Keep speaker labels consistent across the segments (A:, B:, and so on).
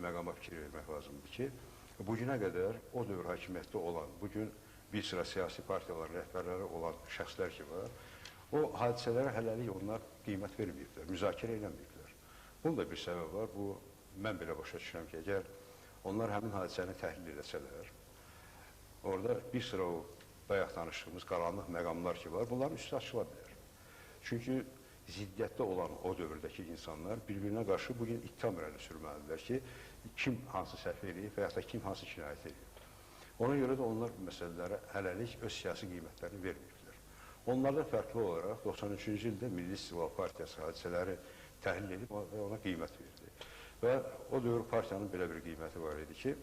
A: məqama fikir vermək lazımdır ki, bugünə qədər o dövr hakimiyyətdə olan, bugün bir sıra siyasi partiyaların rəhbərləri olan şəxslər ki var, o hadisələrə hələlik onlar qiymət verməyiblər, müzakirə eləməyiblər. Bunun da bir səbəb var, bu mən belə başa düşürəm ki, əgər onlar həmin hadisəni təhlil eləsələr, orada bir sıra o bayaq danışdığımız qaranlıq məqamlar ki var, bunların üstü açıla bilər. Çünki ziddiyyətdə olan o dövrdəki insanlar bir-birinə qarşı bugün ittiham irəli sürməlidirlər ki, kim hansı səhv eləyib və yaxud da kim hansı cinayət eləyib. Ona görə də onlar bu məsələlərə hələlik öz siyasi qiymətlərini verməyiblər. Onlardan fərqli olaraq 93-cü ildə Milli İstiqlal Partiyası hadisələri təhlil edib və ona qiymət verdi. Və o dövr partiyanın belə bir qiyməti var idi ki,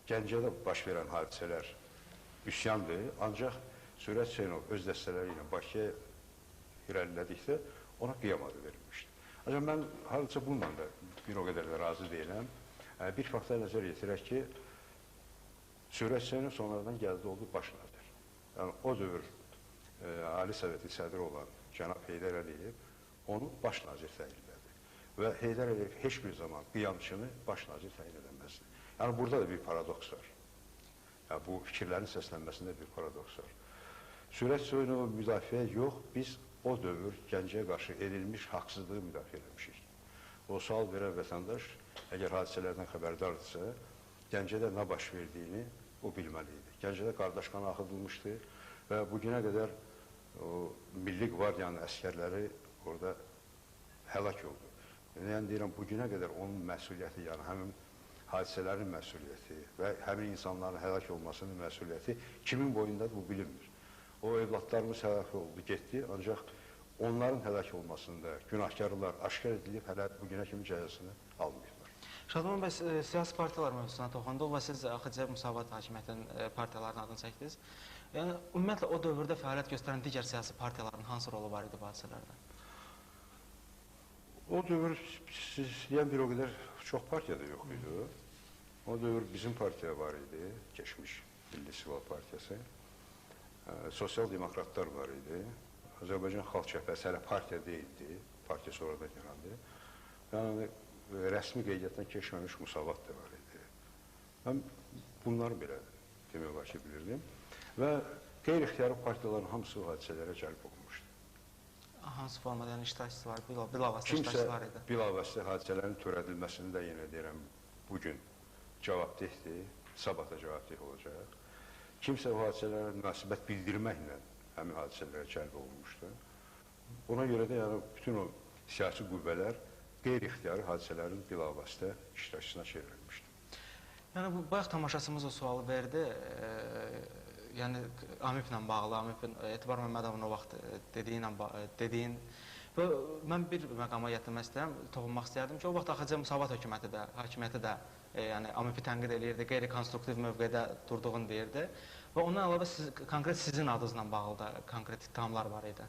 A: Gəncədə baş verən hadisələr üsyandır, ancaq Sürət Hüseynov öz dəstələri ilə Bakıya irəlilədikdə ona qiyam adı verilmişdi. Ancaq mən hardasa bununla da bir o qədər də razı deyiləm. Bir faktə nəzər yetirək ki, Sürət Hüseynov sonradan gəldi oldu baş nazir. Yəni o dövr Ali Soveti sədri olan cənab Heydər Əliyev onu baş nazir təyin elədi. Və Heydər Əliyev heç bir zaman qiyamçını baş nazir təyin edəməzdi. Yəni burada da bir paradoks var. Yəni, bu fikirlərin səslənməsində bir paradoks var. Sürət Hüseynovu müdafiə yox, biz o dövr Gəncəyə qarşı edilmiş haqsızlığı müdafiə eləmişik. O sual verən vətəndaş, əgər hadisələrdən xəbərdardırsa, Gəncədə nə baş verdiyini o bilməli idi. Gəncədə qardaş qanı axıdılmışdı və bugünə qədər o Milli Qvardiyanın əsgərləri orada həlak oldu. Yəni deyirəm, bugünə qədər onun məsuliyyəti, yəni həmin hadisələrin məsuliyyəti və həmin insanların həlak olmasının məsuliyyəti kimin boyundadır, bu bilinmir. O evlatlarımız həlak oldu, getdi, ancaq onların həlak olmasında günahkarlar aşkar edilib, hələ bugünə kimi cəzasını almayıblar.
B: Şadman bəy, siyasi partiyalar mövzusuna toxunduq və siz AXC Müsavat hakimiyyətinin partiyalarının adını çəkdiniz. Yəni, ümumiyyətlə, o dövrdə fəaliyyət göstərən digər siyasi partiyaların hansı rolu var idi bu hadisələrdə?
A: O dövr, siz deyən bir o qədər çox partiya da yox idi. O dövr bizim partiya var idi, keçmiş Milli İstiqlal Partiyası. Sosial demokratlar var idi. Azərbaycan Xalq Cəbhəsi hələ partiya deyildi, partiya sonradan yarandı. Yəni, rəsmi qeydiyyatdan keçməmiş Müsavat da var idi. Mən bunları belə demək olar ki, bilirdim. Və qeyri-ixtiyari partiyaların hamısı o hadisələrə cəlb olunmuşdu.
B: Hansı formada, yəni iştirakçısı var, bilavasitə iştirakçısı var idi?
A: Kimsə bilavasitə hadisələrin törədilməsini də yenə deyirəm, bugün cavabdehdir, sabah da cavabdeh olacaq. Kimsə o hadisələrə münasibət bildirməklə həmin hadisələrə cəlb olunmuşdu. Ona görə də yəni, bütün o siyasi qüvvələr qeyri-ixtiyari hadisələrin bilavasitə iştirakçısına çevrilmişdi.
B: Yəni, bu, bayaq tamaşaçımız o sualı verdi, yəni AMİP-lə bağlı, AMİP-in Etibar Məmmədovun o vaxt dediyin və mən bir məqama gətirmək istəyirəm, toxunmaq istəyərdim ki, o vaxt AXC Müsavat hökuməti də, hakimiyyəti də, yəni AMİP-i tənqid eləyirdi, qeyri-konstruktiv mövqedə durduğunu deyirdi və ondan əlavə siz, konkret sizin adınızla bağlı da konkret ittihamlar var idi.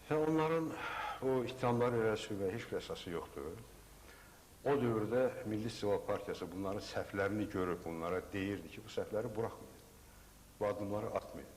A: Yəni, onların o ittihamları irəli sürməyə heç bir əsası yoxdur. O dövrdə Milli İstiqlal Partiyası bunların səhvlərini görüb, bunlara deyirdi ki, bu səhvləri buraxmayın, bu addımları atmayın.